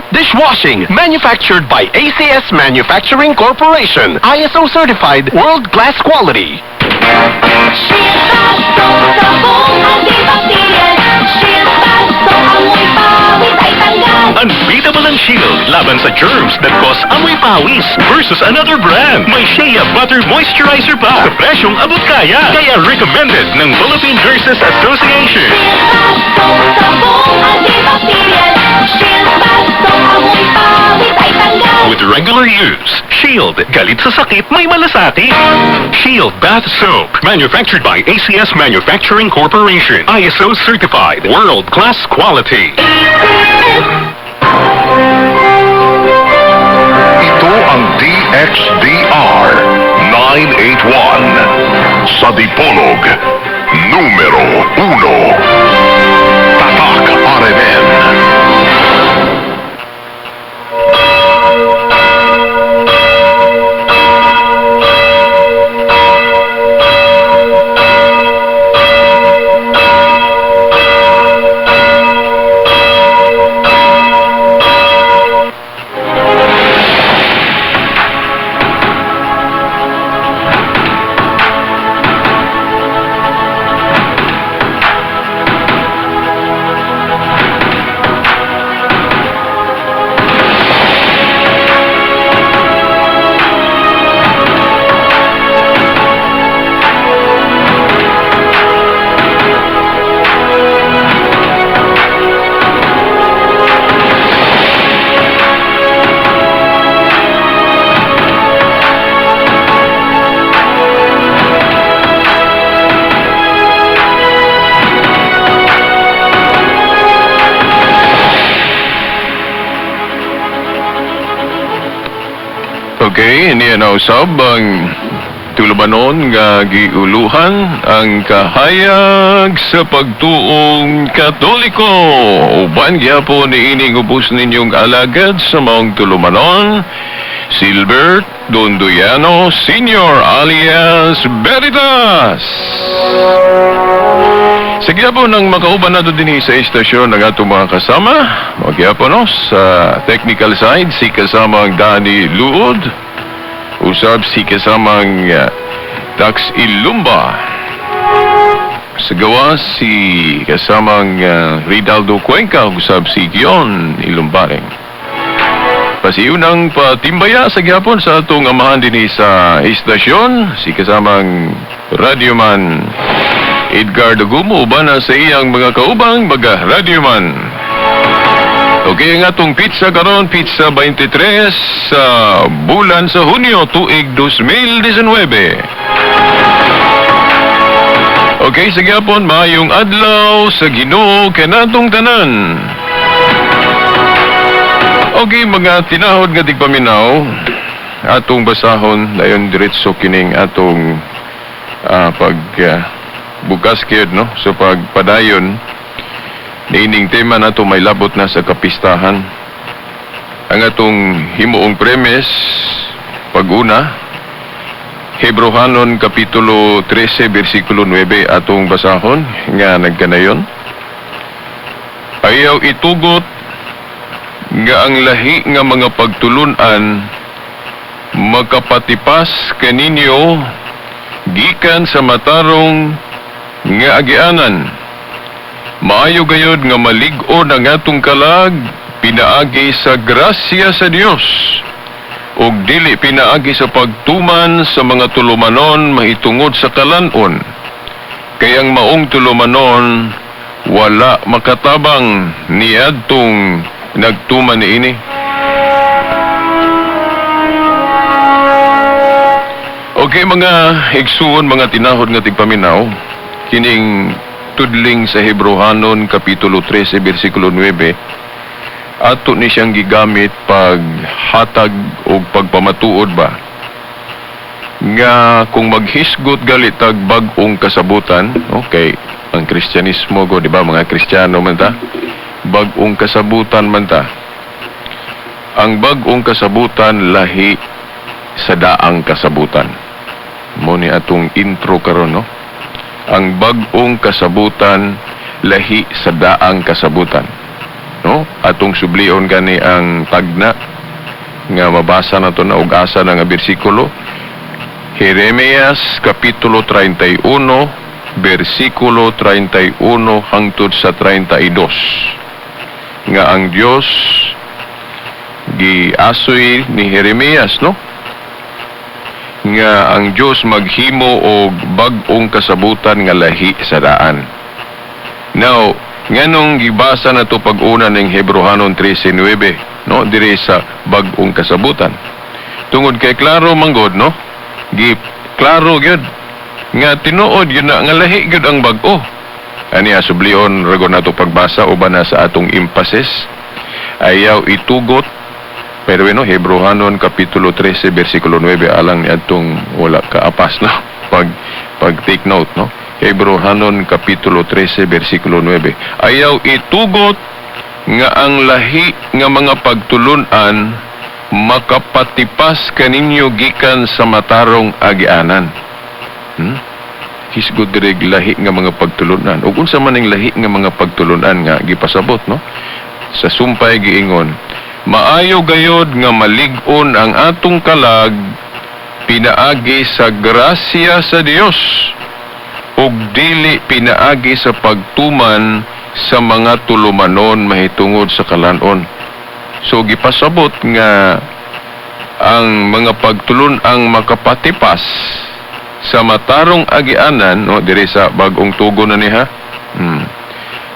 Smart Dishwashing. Manufactured by ACS Manufacturing Corporation. ISO certified, world-class quality. Shield Bath Soap, sabong antibacterial. Shield Bath Soap, amoy pawis ay tanggal. Unbeatable ang Shield laban sa germs that cause amoy pawis versus another brand. May Shea Butter Moisturizer pa sa presyong abot kaya. Kaya recommended ng Philippine Nurses Association. Shield Bath Soap, sabong antibacterial. Shield Bath Soap, amoy pawis ay tanggal. With regular use, Shield, galit sa sakit, may malasakit. Shield Bath Soap, manufactured by ACS Manufacturing Corporation. ISO certified, world-class quality. Ito ang DXDR 981 sa Dipolog, numero 1. Tatak RMN. Okay, niya na usab ang tulumanon nga giuluhan ang kahayag sa pagtuong Katoliko. Uban gyapon niining ubos ninyong alagad sa maong tulumanon, Silbert Donduyano Sr. alias Veritas. Sa gyapon ang makauban nato dinhi sa istasyon ng atong mga kasama. Magyapon no, sa technical side si kasamang Danny Luod, usab si kasamang Dax Ilumba. Sa gawa si kasamang Ridaldo Cuenca, usab si Gion Ilumbaring. Pasiyunang patimbaya sa gyapon sa atong amahan dinhi sa istasyon, si kasamang radyoman Edgar Dagumo, uban na sa iyang mga kaubang mga radyoman. Okay, ang atong pizza karon, pizza 23 sa bulan sa Hunyo, tuig 2019. Okay, sige po, maayong adlaw sa Ginoo kanatong tanan. Okay, mga tinahod nga tigpaminaw, atong basahon dayon diretso kining atong pag bukas gyud no so pagpadayon niining tema nato may labot na sa kapistahan. Ang atong himuong premise pag-una, Hebrohanon kapitulo 13 bersikulo 9 atong basahon nga nagkanayon. Ayaw itugot nga ang lahi nga mga pagtulunan makapatipas kaninyo gikan sa matarong nga agianan. Maayo gayod nga malig-on ang atong kalag pinaagi sa grasya sa Dios ug dili pinaagi sa pagtuman sa mga tulumanon mahitungod sa kalan-on. Kay ang maong tulumanon wala makatabang niadtong nagtuman niini. Okay, mga igsuon, mga tinahod nga tigpaminaw, kining tudling sa Hebrohanon kapitulo 13 bersikulo 9 ato ni siyang gigamit pag hatag og pagpamatuod ba nga kung maghisgot gali tag bag-ong kasabutan, okay, ang Kristyanismo go, di ba, mga Kristiyano man ta, bag-ong kasabutan man ta. Ang bag-ong kasabutan lahi sa daang kasabutan. Mo ni atong intro karon, no? Ang bag-ong kasabutan lahi sa daang kasabutan. No? no? Atong sublion gani ang tagna nga mabasa nato na og asa na nga bersikulo. Jeremias kapitulo 31 bersikulo 31 hangtod sa 32, nga ang Dios giasoy ni Jeremias, no, nga ang Dios maghimo og bag-ong kasabutan nga lahi sa daan. Now, nganong gibasa na to pag-una ning Hebrohanon 13:9, no, diri sa bag-ong kasabutan? Tungod kay klaro manggod, no? Gi klaro gyud nga tinuod gyud na nga lahi gyud ang bag-o. Ani sublion ragon nato pagbasa uban na sa atong emphasis. Ayaw itugot. Pero no, Hebrohanon kapitulo 13 bersikulo 9, alang ni atong wala kaapas, no, pag take note, no. Hebrohanon kapitulo 13 bersikulo 9. Ayaw itugot nga ang lahi nga mga pagtulunan makapatipas kaninyo gikan sa matarong agianan. Hisgot diri lahi nga mga pagtulunan. Ug unsa man ning lahi nga mga pagtulunan nga gipasabot, no? Sa sumpay giingon, maayo gayod nga malig-on ang atong kalag pinaagi sa grasya sa Dios ug dili pinaagi sa pagtuman sa mga tulumanon mahitungod sa kalan-on. So gipasabot nga ang mga pagtulun ang makapatipas sa matarong agianan, no, diri sa bag-ong tugon na niha.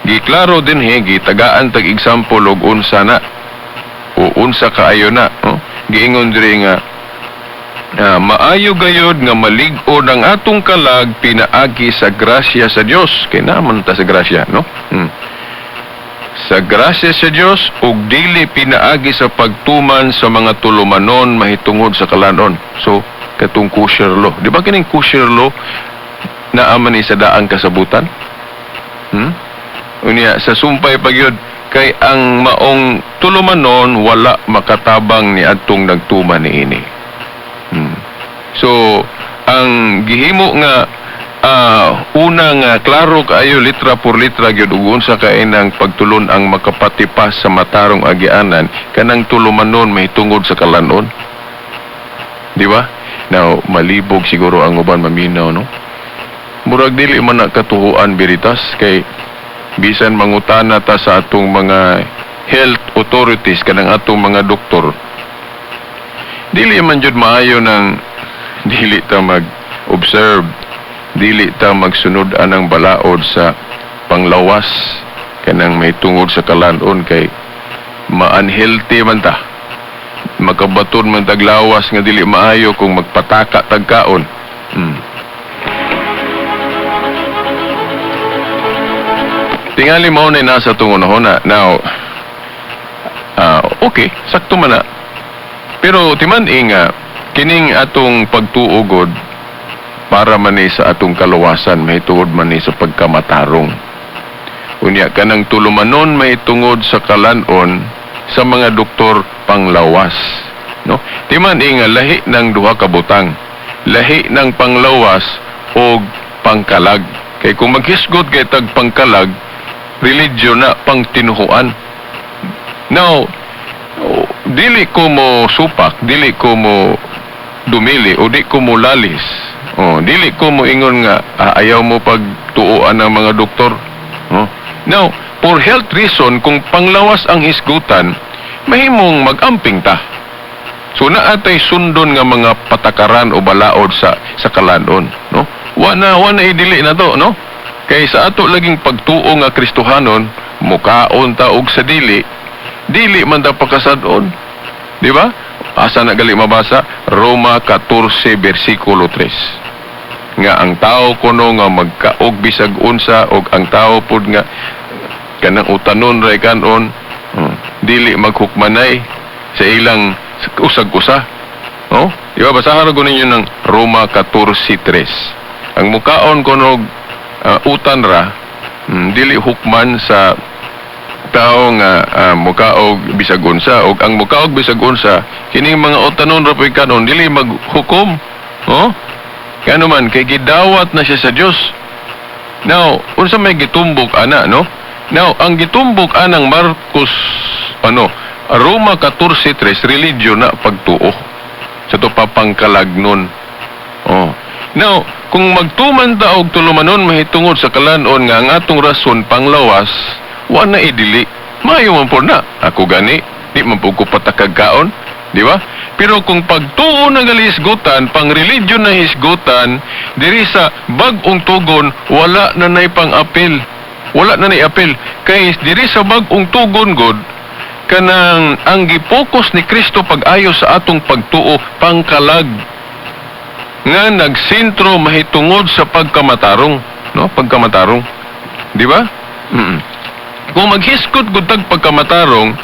Giklaro din he, gitagaan tag example og unsa na o unsa kaayo na, no? Giingon diri nga maayo gayod nga malig-on ang atong kalag pinaagi sa grasya sa Dios, kay naman ta sa grasya, no? Sa grasya sa Dios ug dili pinaagi sa pagtuman sa mga tulumanon mahitungod sa kalanon. So katong kosher law, di ba kining kosher law naa man ni sa daang kasabutan? Unya sa sumpay pagyud, kay ang maong tulumanon wala makatabang ni adtong nagtuman niini. So ang gihimo nga una nga klaro kaayo, litra por litra gyud, ug unsa kay nang pagtulon ang makapatipas sa matarong agianan, kanang tulumanon mahitungod sa kalanon. Di ba? Now, malibog siguro ang uban maminaw, no? Murag dili man na katuhuan biritas, kay bisan mangutana ta sa atong mga health authorities, kanang atong mga doktor, dili man jud maayo nang dili ta mag-observe, dili ta magsunod anang balaod sa panglawas kanang may tungod sa kalanon, kay ma-unhealthy man ta, makabaton man taglawas nga dili maayo kung magpataka tagkaon. Tingali mao na nasa tungunahon na. Now, okay, sakto man na. Pero timan nga, kining atong pagtuugod para man ni sa atong kaluwasan, mahitungod man ni sa pagkamatarong. Unya, kanang tulumanon mahitungod sa kalanon sa mga doktor panglawas. No? Timan nga, lahi ng duha ka butang. Lahi ng panglawas o pangkalag. Kay kung maghisgot kay tag pangkalag, religion na pangtinuhuan. Now, dili ko mo supak, dili ko mo dumili, o di ko mo lalis. Oh, dili ko mo ingon nga ayaw mo pagtuoan ng mga doktor. Oh. Now, for health reason, kung panglawas ang hisgutan, mahimong mag-amping ta. So naatay sundon nga mga patakaran o balaod sa kalanon, no? Wa na idili na to, no? Kay sa ato laging pagtuo nga Kristohanon, mukaon ta og sa dili, dili man ta pakasad-on. Di ba? Asa na gali mabasa? Roma 14 bersikulo 3. Nga ang tao kuno nga magkaog bisag unsa og ang tao pud nga kanang utanon ra kanon, dili maghukmanay sa ilang usag-usa. No? Di ba? Basahan ko ninyo ng Roma 14:3. Ang mukaon kuno utan ra, dili hukman sa tao nga mukaog bisag unsa, og ang mukaog bisag unsa kining mga utanon ra puy kanon dili maghukom. Oh? Kano man kay gidawat na siya sa Dios. Now, unsa may gitumbok ana, no? Now, ang gitumbok anang Marcos, ano, Roma 14:3, religion na pagtuo. Sa to papangkalagnon. Oh. Now, kung magtuman ta og tulumanon mahitungod sa kalanon nga ang atong rason panglawas, wa na idili. Maayo man po na. Ako gani, di man po ko patakag kaon. Di ba? Pero kung pagtuo na hisgutan, pang religion na hisgutan, diri sa bag-ong tugon, wala na nay pang-apil. Wala na nay apil. Kay diri sa bag-ong tugon god, kanang ang gipokus ni Kristo pag-ayo sa atong pagtuo pangkalag nga nagsentro mahitungod sa pagkamatarong, no? Pagkamatarong, di ba? Kung maghisgot gud tag pagkamatarong,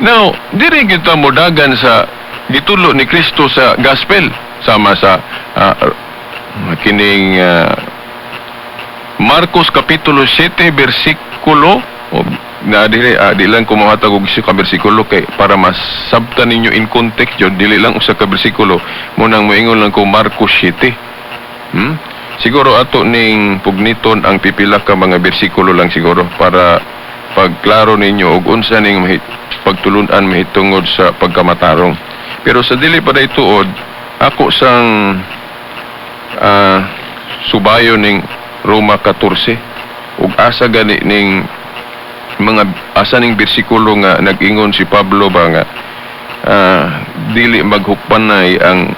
now diri gyud ta modagan sa gitulo ni Kristo sa gospel, sama sa kining Marcos kapitulo 7 bersikulo o, na dili di lang ko mohatag og isa ka bersikulo kay para masabtan ninyo in context yun, dili lang usa ka bersikulo mo nang moingon lang ko Marcos 7. Siguro ato ning pugniton ang pipila ka mga bersikulo lang siguro para pagklaro ninyo og unsa ning pagtulun-an mahitungod sa pagkamatarong. Pero sa dili pa day tuod, ako sang subayo ning Roma 14 ug asa gani ning mga asa ning bersikulo nga nag-ingon si Pablo ba nga dili maghukpanay ang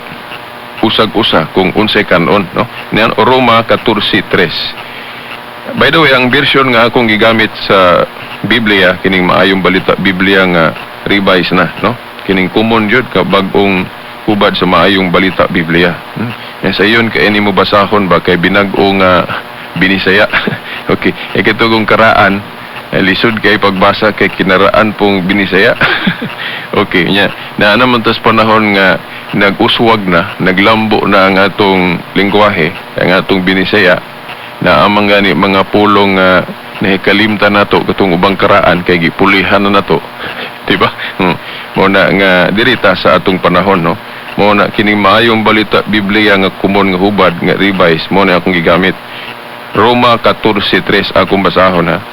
usag-usa kung unsay kanon, no? Niyan, Roma 14:3. By the way, ang version nga akong gigamit sa Biblia kining Maayong Balita Biblia nga revise na, no? Kining common jud ka bag-ong hubad sa Maayong Balita Biblia. Yan sa iyon kay mo basahon ba kay binag-o nga Binisaya. Okay, e kitugong karaan eh, lisod kay pagbasa kay kinaraan pong Binisaya. Okay, nya na naman tas panahon nga nag-uswag na, naglambo na ang atong lingwahe, ang atong Binisaya, na amang gani mga pulong nga nahikalimtan nato katong ubang karaan kay gipulihan na nato. Di ba? Mo na nga diri ta sa atong panahon, no? Mo na kining Maayong Balita Biblia nga kumon nga hubad nga revise mo na akong gigamit. Roma 14:3 akong basahon ha.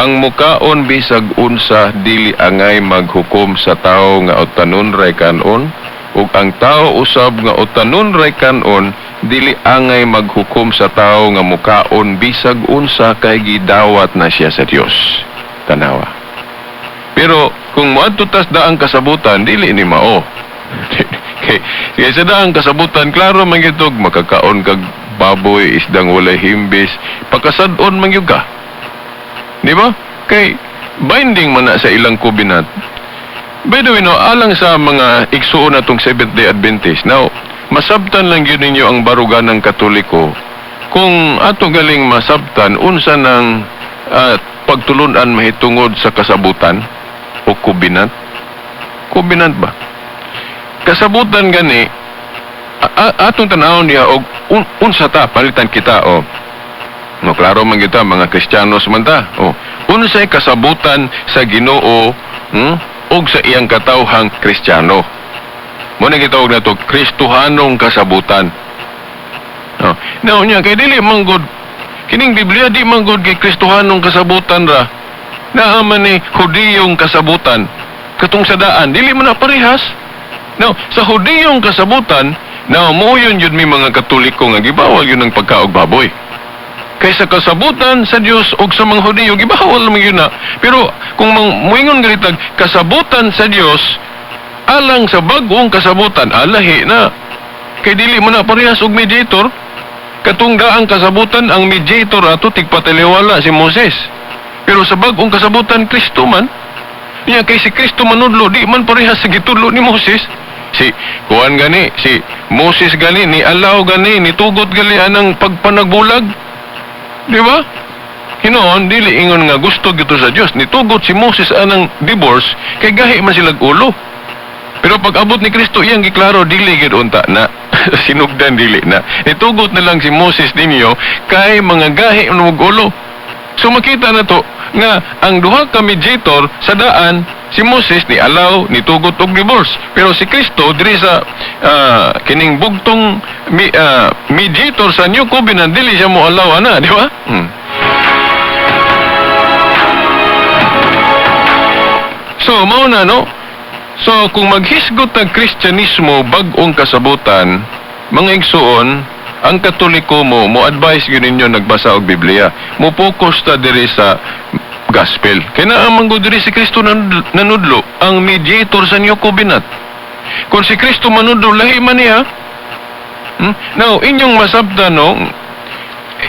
Ang mukaon bisag unsa dili angay maghukom sa tawo nga utanon ray kanon, ug ang tawo usab nga utanon ray kanon dili angay maghukom sa tawo nga mukaon bisag unsa kay gidawat na siya sa Dios. Tanawa. Pero kung moadto tas daang kasabutan, dili ni mao. Kay sa daang kasabutan, klaro man gyud og makakaon kag baboy, isdang walay himbis, pakasad-on man gyud ka. Di ba? Kay binding man na sa ilang covenant. By the way, no, alang sa mga igsuon natong Seventh-day Adventist, now, masabtan lang yun ninyo ang barugan ng Katoliko kung ato galing masabtan unsa ng pagtulunan mahitungod sa kasabutan o covenant. Covenant ba? Kasabutan gani, atong tanawon niya og unsa ta palitan kita o no, klaro man kita mga Kristiyanos man ta. O unsay kasabutan sa Ginoo, og sa iyang katawhang Kristiyano? Mo na gitawag nato Kristohanong kasabutan. Oh. Now nya kay dili man gud kining Biblia, di man gud kay Kristohanong kasabutan ra. Naa man ni Hudiyong kasabutan. Katong sa daan dili man na parehas. Now, sa Hudiyong kasabutan, now mo yun yun may mga Katoliko nga gibawal yun ang pagkaog baboy. Kaysa kasabutan sa Dios og sa mga Hudiyo, gibawal man yun na. Pero kung muingon ganitag kasabutan sa Dios alang sa bag-ong kasabutan, alahi na. Kay dili mo na parehas og mediator. Katong daang kasabutan, ang mediator ato tigpataliwala si Moses. Pero sa bag-ong kasabutan, Kristo man. Niya kay si Kristo manudlo, di man parehas sa gitudlo ni Moses. Si kuan gani, si Moses gani, ni alaw gani, ni tugot gani anang pagpanagbulag. Di ba? Hinoon, dili ingon nga gusto gito sa Dios. Nitugot si Moses anang divorce, kay gahi man silag ulo. Pero pag abot ni Kristo, iyang giklaro, dili gid unta na. Sinugdan dili na. Nitugot na lang si Moses ninyo kay mga gahi og ulo. So makita na to nga ang duha ka mediator sa daan, si Moses ni alaw ni tugot og divorce, pero si Kristo diri sa kining bugtong mediator sa New Covenant, dili siya mo alaw ana, di ba? So, mao na, no? So, kung maghisgot ang Kristyanismo bag-ong kasabutan, mga igsuon, ang Katoliko mo advise gyud ninyo nagbasa og Biblia. Mo focus ta diri sa gospel. Kay naa man gud diri si Kristo nanudlo, ang mediator sa New Covenant. Kung si Kristo manudlo, lahi man niya. Now, inyong masabtan, no?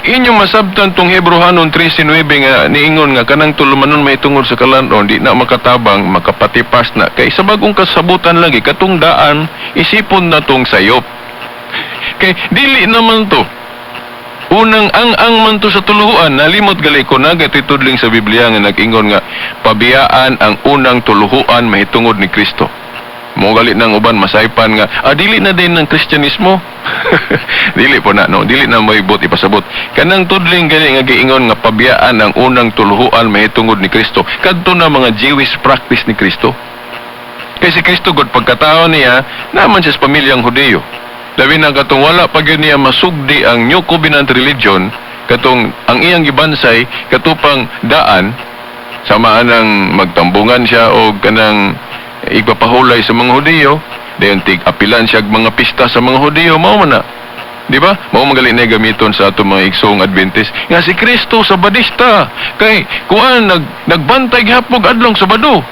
Inyong masabtan tong Hebrohanon 13:9 nga niingon nga kanang tulumanon may tungod sa kalan-on di na makatabang, makapatipas na kay sa bagong kasabutan lagi katong daan isipon na tong sayop. Kay dili naman to unang ang man to sa tuluhuan. Nalimot gali ko na gatitudling sa Biblia nga nag-ingon nga pabiyaan ang unang tuluhuan mahitungod ni Kristo. Mo gali nang uban masaypan nga dili na din ng Kristyanismo. Dili po na, no, dili na moibot ipasabot. Kanang tudling gani nga giingon nga pabiyaan ang unang tuluhuan mahitungod ni Kristo, kadto na mga Jewish practice ni Kristo. Kay si Kristo god pagkatao niya naman siya sa pamilyang Hudiyo. Labi na katong wala pa gyud niya masugdi ang New Covenant religion, katong ang iyang gibansay katupang daan sama anang magtambungan siya og kanang igpapahulay sa mga Hudiyo, dayon tig-apilan siya og mga pista sa mga Hudiyo, mao man na. Di ba? Mao magali na gamiton sa atong mga igsoong Adventist nga si Kristo Sabadista kay kuan nagbantay gihapon adlong Sabado.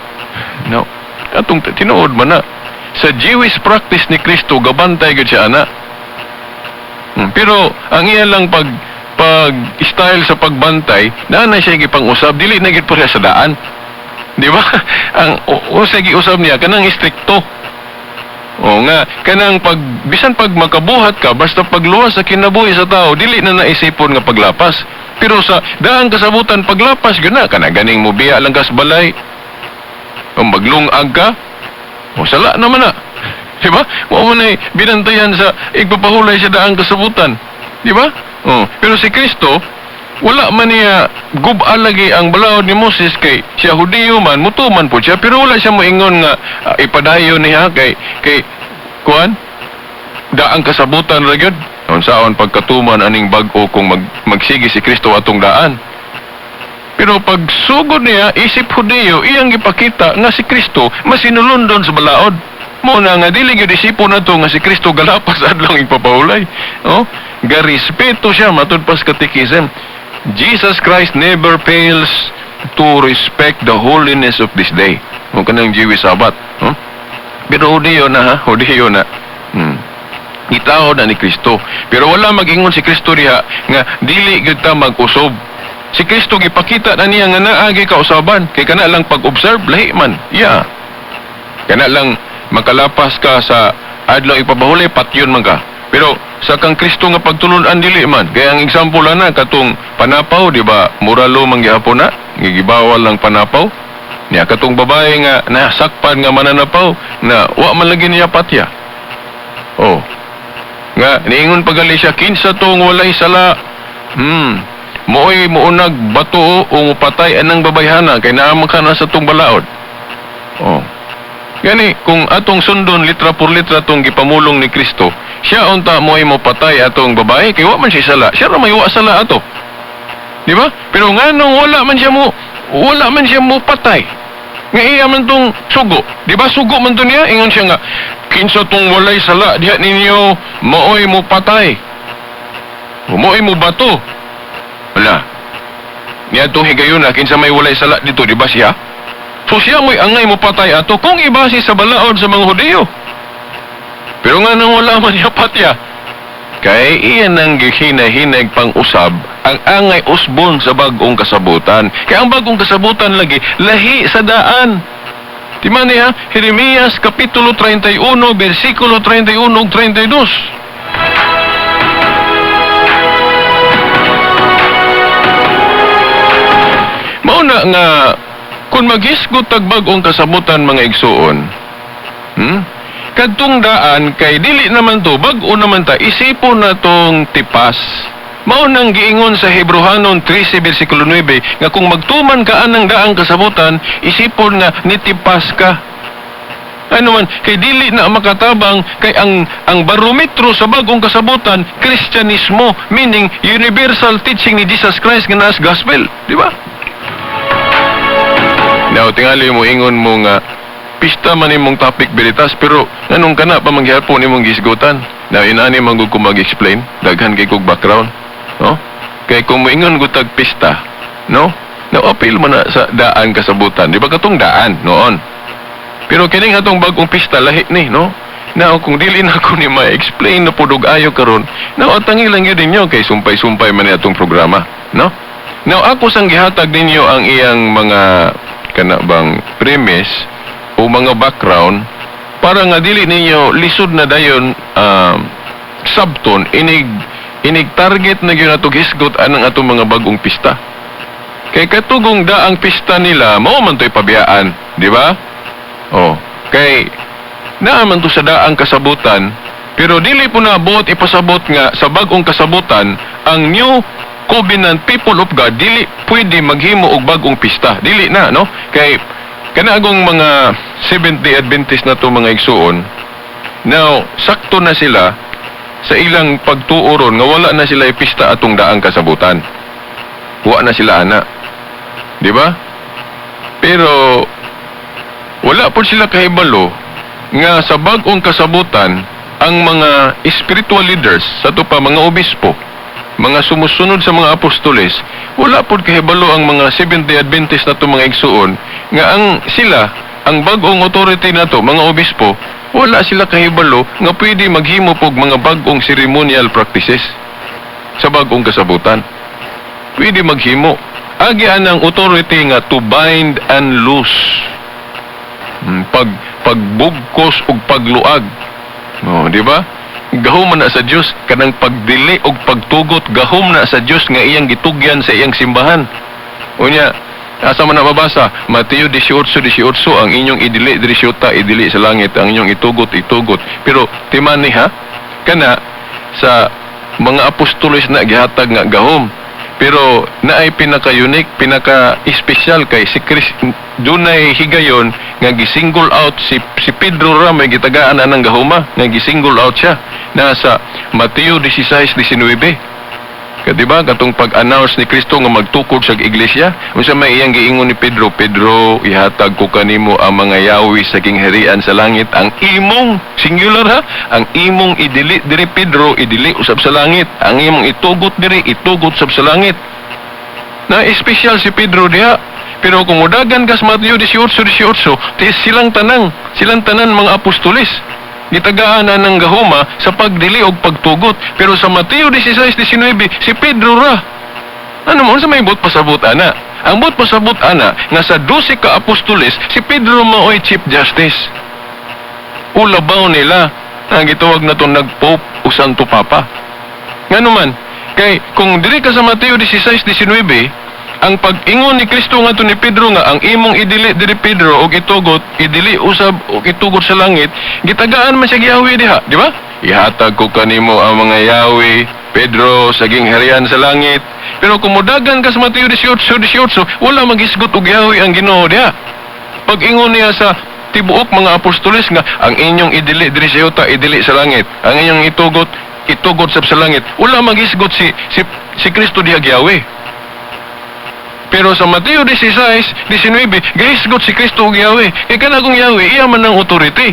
No, atong tinuod man na. Sa Jewish practice ni Kristo gabantay gyud siya ana. Pero ang iya lang pag style sa pagbantay, naa na siya gipang-usab, dili na gyud po siya sa daan. Di ba? Ang usa giusab niya kanang istrikto. O nga kanang pag bisan pag makabuhat ka, basta pagluwas sa kinabuhi sa tao, dili na naisipon nga paglapas. Pero sa daang kasabutan paglapas gyud na kana ganing mobiya lang kas balay. O maglungag ka, o sala naman na. Di ba? Mao man ay binantayan sa igpapahulay sa daang kasabutan. Di ba? O, pero si Kristo wala man niya gub-a lagi ang balaod ni Moses kay siya Hudiyo man, mutuman po siya, pero wala siya moingon nga ipadayon niya kay kuan daang kasabutan ra gyud. Unsaon pagkatuman aning bag-o kung magsige si Kristo atong daan? Pero pag sugod niya isip Hudiyo, iyang gipakita nga si Kristo masinulondon sa balaod. Mo na nga dili gyud isipon nato nga si Kristo galapas adlong igpapahulay. Oh, garespeto siya matud pas katekism. Jesus Christ never fails to respect the holiness of this day. Mo kanang Jewish Sabbath, no? Pero Hudiyo na ha, Hudiyo na. Itaw na ni Kristo. Pero wala mag-ingon si Kristo diha nga dili gyud ta mag-usob. Si Kristo gipakita na niya nga naagi kausaban kay kana lang pag-observe lahi man. Yeah. Kana lang makalapas ka sa adlaw ipabahulay patyon man ka. Pero sa kang Kristo nga pagtulun-an dili man. Kaya ang example na katong panapaw, di ba? Muralo man gihapon na, gibawal lang panapaw. Niya katong babae nga nasakpan nga mananapaw na wa man lagi niya patya. Oh. Nga niingon pagali siya, kinsa tong walay sala? Mooy muunag bato o mupatay anang babayhana kay naa man ka na sa tong balaod. Oh. Gani kung atong sundon litra por litra tong gipamulong ni Kristo, siya unta mo'y mopatay atong babae kay wa man siya sala. Siya ra may wa sala ato. Di ba? Pero nganong wala man siya mo patay. Nga iya man tong sugo. Di ba sugo man to niya? Ingon siya nga kinsa tong walay sala diha ninyo maoy mo patay. O mo'y mo bato. Wala. Niya tong higayon na kinsa may walay sala dito, di ba siya? So siya mo'y angay mo patay ato kung ibase sa balaod sa mga Hudiyo. Pero nga nang wala man siya patya, kay iyan ang gihinahinag pang-usab ang angay usbon sa bagong kasabutan. Kaya ang bagong kasabutan lagi, lahi sa daan. Di man niya, Jeremias Kapitulo 31, versikulo 31 ug 32. Mauna nga, kung maghisgot tag bag-ong kasabutan mga igsuon, kadtong daan kay dili naman to, bag-o naman ta, isipon na tong tipas. Mao nang giingon sa Hebrohanon 13 versikulo 9 nga kung magtuman ka anang daang kasabutan, isipon nga nitipas ka. Ano man, kay dili na makatabang kay ang barometro sa bagong kasabutan, Kristyanismo, meaning universal teaching ni Jesus Christ nga naas gospel, di ba? Now, tingali mo ingon mo nga pista man imong topic, Veritas, pero nganong kana pa man gihapon imong gisgutan? Now, inani man gud ko mag-explain, daghan kay kog background, no? Kay kung moingon gud tag pista, no? Now, apil man na sa daan kasabutan, di ba, katong daan noon? Pero kining atong bagong pista, lahi ni, no? Now, kung dili na ako ni ma-explain na pud og ayo karon, now atangi lang gyud ninyo kay sumpay-sumpay man ni atong programa, no? Now, ako sang gihatag ninyo ang iyang mga kana bang premise o mga background para nga dili ninyo lisod na dayon sabton inig inig target na gyud ato hisgot anang atong mga bagong pista. Kay katugong daang pista nila, mao man to'y pabiyaan, di ba? Oh, kay naa man to sa daang kasabutan, pero dili po na buot ipasabot nga sa bagong kasabutan ang New Covenant People of God dili pwede maghimo og bagong pista. Dili na, no? Kay kanaagong mga Seventh-day Adventist na to, mga igsuon. Now, sakto na sila sa ilang pagtuo ron nga wala na sila ipista atong daang kasabutan. Wa na sila ana. Di ba? Pero wala po sila kahibalo nga sa bag-ong kasabutan ang mga spiritual leaders sa to pa, mga obispo, mga sumusunod sa mga apostoles, wala pod kahibalo ang mga Seventh-day Adventist na to, mga igsuon, nga ang sila, ang bag-ong authority na to, mga obispo, wala sila kahibalo nga pwede maghimo pog mga bag-ong ceremonial practices sa bag-ong kasabutan. Pwede maghimo. Agi ang authority nga to bind and loose. Pagbugkos ug pagluag. No, di ba? Gahom man na sa Dios kanang pagdili og pagtugot, gahom na sa Dios nga iyang gitugyan sa iyang simbahan. Unya, asa man nababasa? Mateo 18:18, ang inyong idili diri sa yuta, idili sa langit, ang inyong itugot, itugot. Pero timani ha, kana sa mga apostoles na gihatag nga gahom. Pero naay pinaka-unique, pinaka-espesyal kay si Chris, dunay higayon nga gisingle out si Pedro ra may gitagaan anang gahuma, nga gisingle out siya. Nasa Mateo 16:19. Ka di ba katong pag-announce ni Kristo nga magtukod sa iglesia, unsa may iyang giingon ni Pedro? "Pedro, ihatag ko kanimo ang mga yawi sa gingharian sa langit. Ang imong," singular ha, "ang imong idili diri, Pedro, idili usab sa langit. Ang imong itugot diri, itugot usab sa langit." Na espesyal si Pedro diha. Pero kung mudagan kas Mateo 18:18, ti silang tanan mga apostoles gitagaan na ng gahuma sa pagdili og pagtugot. Pero sa Mateo 16:19, si Pedro ra. Ano mo, sa may buot pasabot ana? Ang buot pasabot ana, nga sa 12 ka apostoles, si Pedro maoy Chief Justice. Ulabaw nila, ang gitawag na to nag-Pope o Santo Papa. Nga naman, kay kung diri ka sa Mateo 16:19, ang pag-ingon ni Kristo nga ni Pedro nga ang imong idili diri, Pedro, og itugot, idili usab og itugot sa langit, gitagaan man siya giyawi diha, di ba? "Ihatag ko kanimo ang mga yawi, Pedro, sa gingharian sa langit." Pero kung mudagan ka sa Mateo 18:18, wala magisgot og yawi ang Ginoo diha. Pag-ingon niya sa tibuok mga apostoles nga ang inyong idili diri sa yuta, idili sa langit. Ang inyong itugot, itugot sa langit. Wala magisgot si Kristo diha giyawi. Pero sa Mateo 16:19, gahisgot si Kristo og yawi. Kay kana kung yawi, iya man ang authority.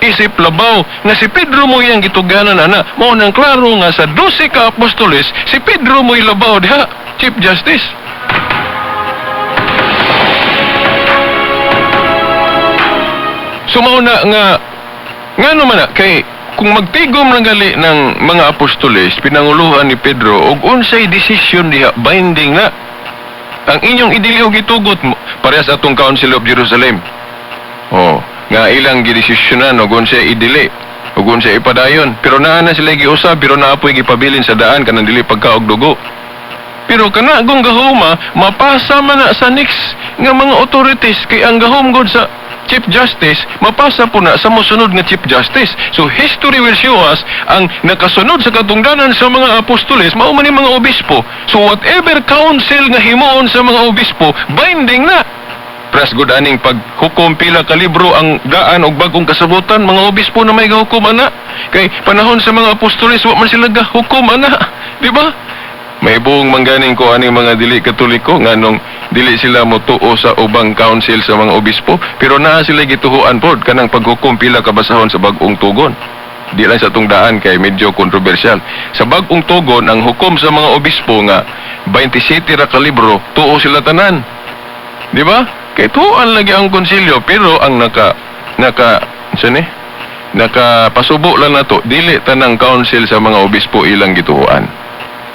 Isip labaw nga si Pedro mo iyang gituganan ana. Mao nang klaro nga sa 12 ka apostoles, si Pedro mo labaw diha, Chief Justice. So mao na nga ngano man na kay kung magtigom lang gali ng mga apostoles pinanguluhan ni Pedro og unsay desisyon diha, binding na. Ang inyong idili og gitugot mo, parehas atong Council of Jerusalem. Oh, nga ilang gidesisyonan og unsay idili ug unsay ipadayon. Pero naa na sila giusab, pero naa po'y gipabilin sa daan kanang dili pagkaog dugo. Pero kana gong gahuma mapasa man na sa next nga mga authorities, kay ang gahom gud sa Chief Justice mapasa po na sa mosunod nga Chief Justice. So history will show us ang nakasunod sa katungdanan sa mga apostoles mao man ni mga obispo. So whatever council nga himuon sa mga obispo, binding na. Pras good aning paghukom pila ka libro ang daan og bagong kasabutan, mga obispo na may gahukom ana. Kay panahon sa mga apostoles wa man sila gahukom ana, di ba? May buong mangganing ko aning mga dili Katoliko, nganong dili sila motuo sa ubang council sa mga obispo, pero naa sila gituhuan pod kanang paghukom pila ka basahon sa Bag-ong Tugon. Di lang sa atong daan kay medyo kontrobersyal. Sa Bag-ong Tugon, ang hukom sa mga obispo nga 27 ra ka libro, tuo sila tanan. Di ba? Kay tuoan lagi ang konsilyo, pero ang naka naka unsa ni? Nakapasubo lang nato, dili tanang council sa mga obispo ilang gituoan.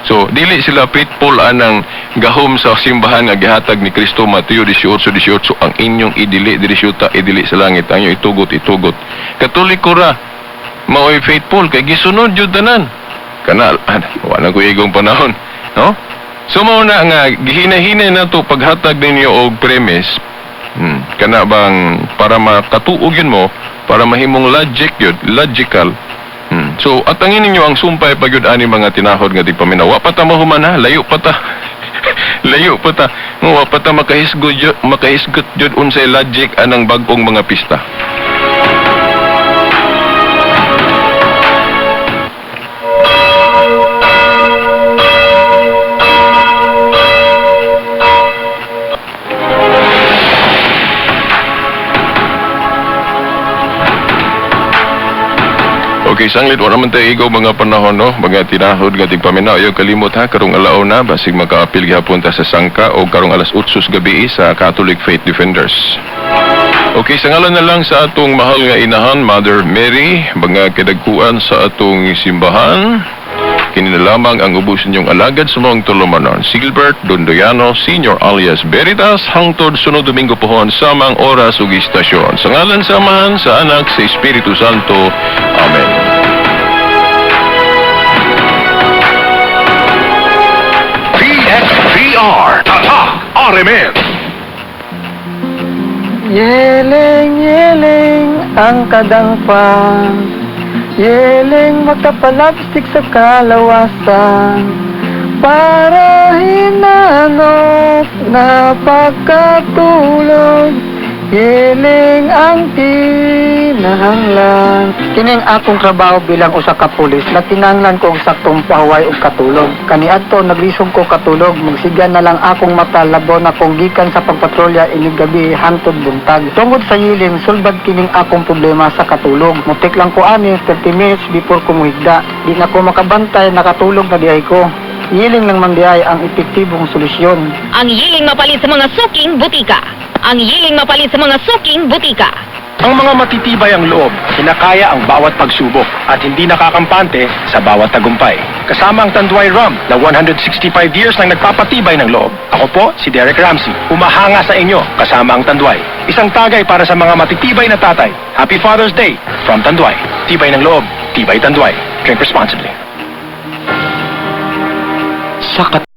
So, dili sila faithful anang gahom sa simbahan nga gihatag ni Kristo, Mateo 18:18, ang inyong idili diri sa yuta, idili sa langit, ang inyong itugot, itugot. Katoliko ra maoy faithful kay gisunod jud tanan. Kana wa na ko igong panahon, no? So mao na nga gihinahinay nato paghatag ninyo og premise. Kana bang para makatuog yun mo, para mahimong logic yun, logical. So, atangin ninyo ang sumpay pag yun ani mga tinahod nga di paminaw. Wa pa ta mahuman ha, layo pa ta. Layo pa ta. Wa pa ta makahisgot yun unsay logic anang bag-ong mga pista. Okay, sanglit wala man tayo igaw mga panahon, no? Mga tinahod nga tigpaminaw. Ayaw kalimot ha, karong alaw na, basig makaapil gihapon ta sa Sangka o karong alas 8 sa gabi sa Catholic Faith Defenders. Okay, sa ngalan na lang sa atong mahal nga inahan, Mother Mary, mga kidagkuan sa atong simbahan, kini na lamang ang ubos ninyong alagad sa mga tulumanon. Silbert Dondoyano, Senior alias Veritas, hangtod sunod Domingo pohon, samang oras ug istasyon. Sa ngalan sa Amahan, sa Anak, sa Espiritu Santo. Amen. DXDR Tatak RMN. Yeling, yeling ang kadangpan. Yeling magkapalapstik sa kalawasan. Para hinanok na pagkatulog. Yeling ang kinahanglan. Kining akong trabaho bilang usa ka pulis, nagkinahanglan ko og saktong pahuway ug katulog. Kaniadto naglisog ko katulog, magsiga na lang akong mata labaw na kung gikan sa pagpatrolya inig gabi hangtod buntag. Tungod sa yeling, sulbad kining akong problema sa katulog. Mutik lang ko ani 30 minutes before ko muhigda. Di na ko makabantay, nakatulog na diay ko. Yeling lang man diay ang epektibong solusyon. Ang yiling mapalit sa mga suking butika. Ang yiling mapalit sa mga suking butika. Ang mga matitibay ang loob, kinakaya ang bawat pagsubok at hindi nakakampante sa bawat tagumpay. Kasama ang Tanduay Rum na 165 years nang nagpapatibay ng loob. Ako po, si Derek Ramsey. Humahanga sa inyo kasama ang Tanduay. Isang tagay para sa mga matitibay na tatay. Happy Father's Day from Tanduay. Tibay ng loob, tibay Tanduay. Drink responsibly. Sa